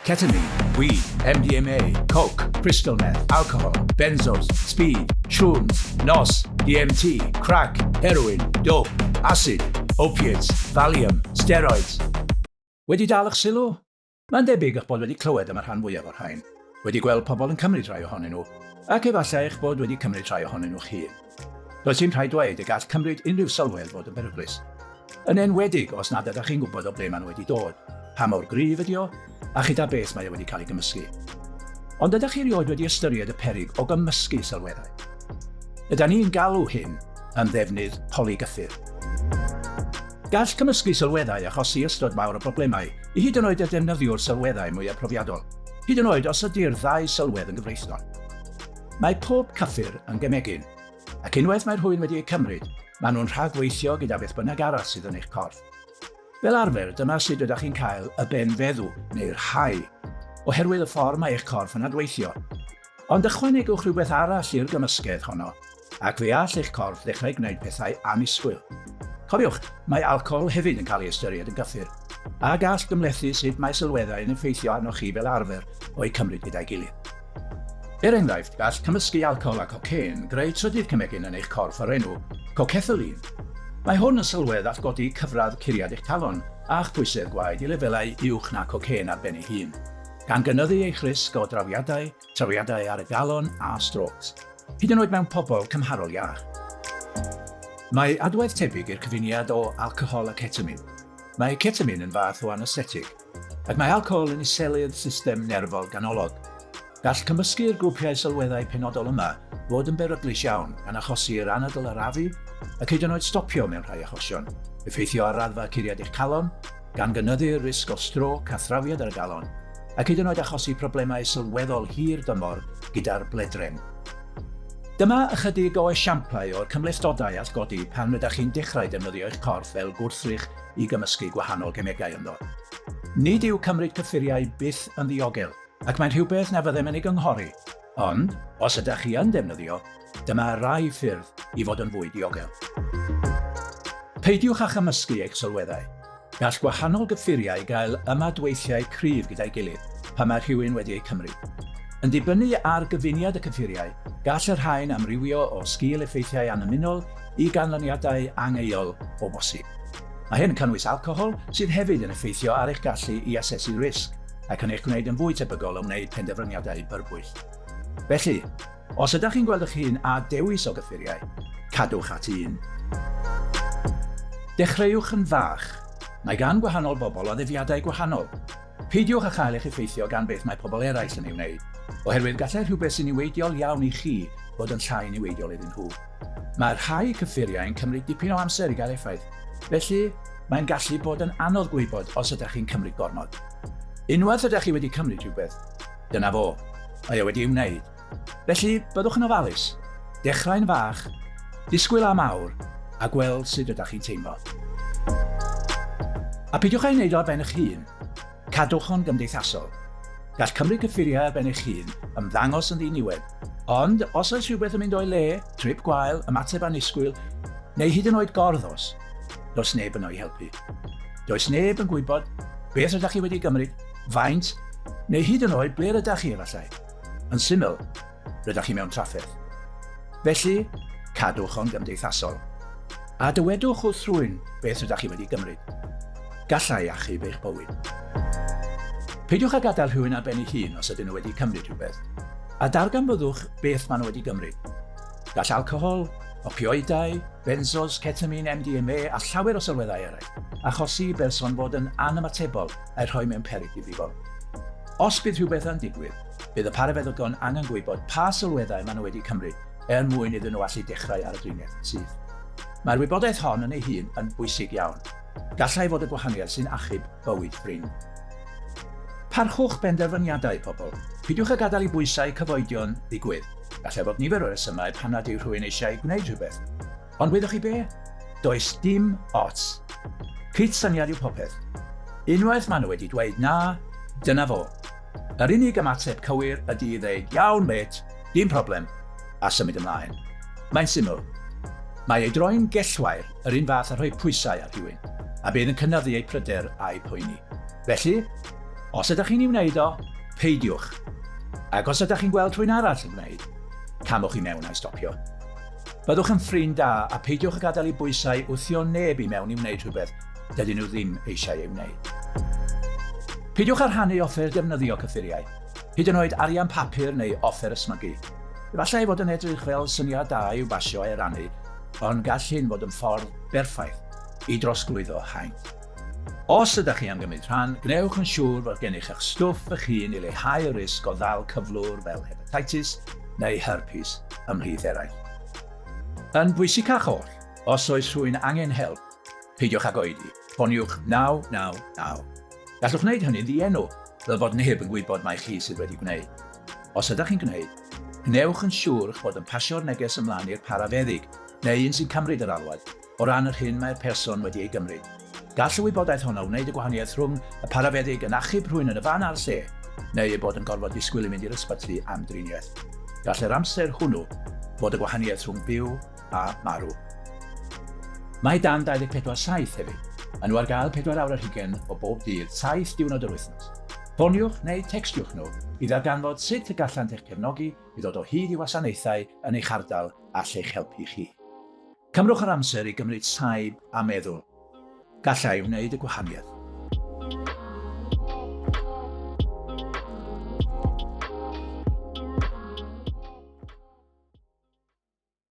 Ketamine, weed, MDMA, coke, crystal meth, alcohol, benzos, speed, shrooms, nos, DMT, crack, heroin, dope, acid, opiates, Valium, steroids. Wedi dal eich sylw? Mae'n debyg eich bod wedi clywed am y rhan fwyaf o'r rhain, wedi gweld pobl yn cymryd rhai ohonyn nhw, ac efallai eich bod wedi cymryd rhai ohonyn nhw'ch hun. Does dim rhaid dweud y gall cymryd unrhyw sylwedd fod yn beryglus. Yn enwedig os nad ydych chi'n gwybod o ble maen nhw wedi dod, pa mor gryf ydi o, a chyda beth mae o wedi cael ei gymysgu. Ond ydych chi erioed wedi ystyried y peryg o gymysgu sylweddau? Ydan ni'n galw hyn yn ddefnydd polygyffur. Gall cymysgu sylweddau achosi ystod mawr o broblemau i hyd yn oed y defnyddiwr sylweddau mwyaf profiadol, hyd yn oed os ydy'r ddau sylwedd yn gyfreithlon. Mae pob cyffur yn gemegyn, ac unwaith mae rhywun wedi eu cymryd, maen nhw'n rhagweithio gyda beth bynnag arall sydd yn eich corff. Fel arfer, dyma sut ydych chi'n cael y ben feddw, neu'r high, oherwydd y ffordd mae eich corff yn adweithio. Ond ychwanegwch rhywbeth arall i'r gymysgedd honno, ac fe all eich corff ddechrau gwneud pethau annisgwyl. Cofiwch, mae alcohol hefyd yn cael ei ystyried yn gyffur, a gall gymhlethu sut mae sylweddau yn effeithio arnoch chi fel arfer o'u cymryd gyda'i gilydd. Er enghraifft, gall cymysgu alcohol a cocên greu trydydd cemegyn yn eich corff o'r enw cocethyline. Mae hwn yn sylwedd all godi cyfradd curiad eich calon a'ch pwysedd gwaed i lefelau uwch na cocên ar ben ei hun, gan gynyddu eich risg o drawiadau, trawiadau ar y galon a strôcs. Hyd yn oed mewn pobl cymharol iach. Mae adwaith tebyg i'r cyfuniad o alcohol a ketamine. Mae ketamine yn fath o anesthetig, ac mae alcohol yn iselu'r system nerfol ganolog. Gall cymysgu'r grwpiau sylweddau penodol yma fod yn beryglus iawn, gan achosi i'r anadl arafu ac hyd yn oed stopio mewn rhai achosion, effeithio ar raddfa curiad eich calon, gan gynyddu'r risg o strôc a thrawiad ar y galon, ac hyd yn oed achosi problemau sylweddol hir dymor gyda'r bledren. Dyma ychydig o esiamplau o'r cymhlethdodau all godi pan rydych chi'n dechrau defnyddio eich corff fel gwrthrych i gymysgu gwahanol gemegau ynddo. Nid yw cymryd cyffuriau byth yn ddiogel, ac mae'n rhywbeth na fyddem yn ei gynghori, ond os ydych chi yn defnyddio, dyma rai ffyrdd i fod yn fwy diogel. Peidiwch â chymysgu eich sylweddau. Gall gwahanol gyffuriau gael ymadweithiau cryf gyda'i gilydd pan mae rhywun wedi eu cymryd. Yn dibynnu ar gyfuniad y cyffuriau, gall y rhain amrywio o sgîl-effeithiau annymunol i ganlyniadau angheuol o bosib. Mae hyn yn cynnwys alcohol, sydd hefyd yn effeithio ar eich gallu i asesu risg ac yn eich gwneud yn fwy tebygol o wneud penderfyniadau byrbwyll. Felly, Os ydych chi'n gweld eich hun â dewis o gyffuriau, cadwch at un. Dechreuwch yn fach. Mae gan gwahanol bobl oddefiadau gwahanol. Peidiwch â chael eich effeithio gan beth mae pobl eraill yn ei wneud, oherwydd gallai rhywbeth sy'n niweidiol iawn i chi fod yn llai niweidiol iddyn nhw. Mae rhai cyffuriau yn cymryd dipyn o amser i gael effaith, felly mae'n gallu bod yn anodd gwybod os ydych chi'n cymryd gormod. Unwaith ydych chi wedi cymryd rhywbeth, dyna fo, mae o wedi'i wneud. Felly, byddwch yn ofalus, dechrau'n fach, disgwyl am awr, a gweld sut ydych chi'n teimlo. A peidiwch â'i wneud o ar ben eich hun, cadwch o'n gymdeithasol. Gall cymryd cyffuriau ar ben eich hun ymddangos yn ddiniwed, ond os oes rhywbeth yn mynd o'i le, trip gwael, ymateb annisgwyl, neu hyd yn oed gorddos, does neb yno i helpu. Does neb yn gwybod beth rydych chi wedi gymryd, faint, neu hyd yn oed ble rydych chi efallai. Yn syml, rydych chi mewn trafferth. Felly, cadwch o'n gymdeithasol. A dywedwch wrth rhywun beth rydych chi wedi gymryd. Gallai achub eich bywyd. Peidiwch â gadael rhywun ar ben ei hun os ydyn nhw wedi cymryd rhywbeth, a darganfyddwch beth maen nhw wedi gymryd. Gall alcohol, opioidau, benzos, ketamine, MDMA a llawer o sylweddau eraill achosi i berson fod yn anymatebol a'i rhoi mewn peryg difrifol. Os bydd rhywbeth yn digwydd, bydd y parafeddygon angen gwybod pa sylweddau maen nhw wedi cymryd er mwyn iddyn nhw allu dechrau ar y driniaeth yn syth. Mae'r wybodaeth hon yn ei hun yn bwysig iawn. Gallai fod y gwahaniaeth sy'n achub bywyd ffrind. Parchwch benderfyniadau pobl. Peidiwch â gadael i bwysau cyfoedion ddigwydd. Gallai fod nifer o resymau pam nad yw rhywun eisiau gwneud rhywbeth. Ond wyddoch chi be? Does dim ots. Cyd-syniad yw popeth. Unwaith maen nhw wedi dweud na, dyna fo. Yr unig ymateb cywir ydy i ddeud iawn mêt, dim problem, a symud ymlaen. Mae'n syml. Mae ei droi'n gellwair yr un fath â rhoi pwysau ar rhywun, a bydd yn cynyddu eu pryder a'u poeni. Felly, Os ydych chi'n ei wneud o, peidiwch. Ac os ydych chi'n gweld rhywun arall yn gwneud, camwch i mewn a'i stopio. Byddwch yn ffrind da a peidiwch â gadael i bwysau wthio neb i mewn i wneud rhywbeth dydyn nhw ddim eisiau ei wneud. Peidiwch â rhannu offer defnyddio cyffuriau, hyd yn oed arian papur neu offer ysmygu. Efallai ei fod yn edrych fel syniad da i'w basio a'i rannu, ond gall hyn fod yn ffordd berffaith i drosglwyddo haint. Os ydych chi am gymryd rhan, gwnewch yn siŵr fod gennych eich stwff eich hun i leihau y risg o ddal cyflwr fel hepatitis neu herpes, ymhlith eraill. Yn bwysicach oll, os oes rhywun angen help, peidiwch ag oedi, ffoniwch 999. Gallwch wneud hynny'n ddienw, fel fod neb yn gwybod mai chi sydd wedi gwneud. Os ydych chi'n gwneud, gwnewch yn siŵr eich bod yn pasio'r neges ymlaen i'r parafeddyg neu un sy'n cymryd yr alwad, o ran yr hyn mae'r person wedi ei gymryd. Gall y wybodaeth honno wneud y gwahaniaeth rhwng y parafeddyg yn achub rhywun yn y fan a'r lle, neu eu bod yn gorfod disgwyl i fynd i'r ysbyty am driniaeth. Gall yr amser hwnnw fod y gwahaniaeth rhwng byw a marw. Mae Dan 24 saith hefyd. Maen nhw ar gael 4 awr ar hugain o bob dydd, 7 diwrnod yr wythnos. Ffoniwch neu tecstiwch nhw i ddarganfod sut y gallant eich cefnogi i ddod o hyd i wasanaethau yn eich ardal all eich helpu chi. Cymrwch yr amser i gymryd saib a meddwl. Gallai wneud y gwahaniaeth.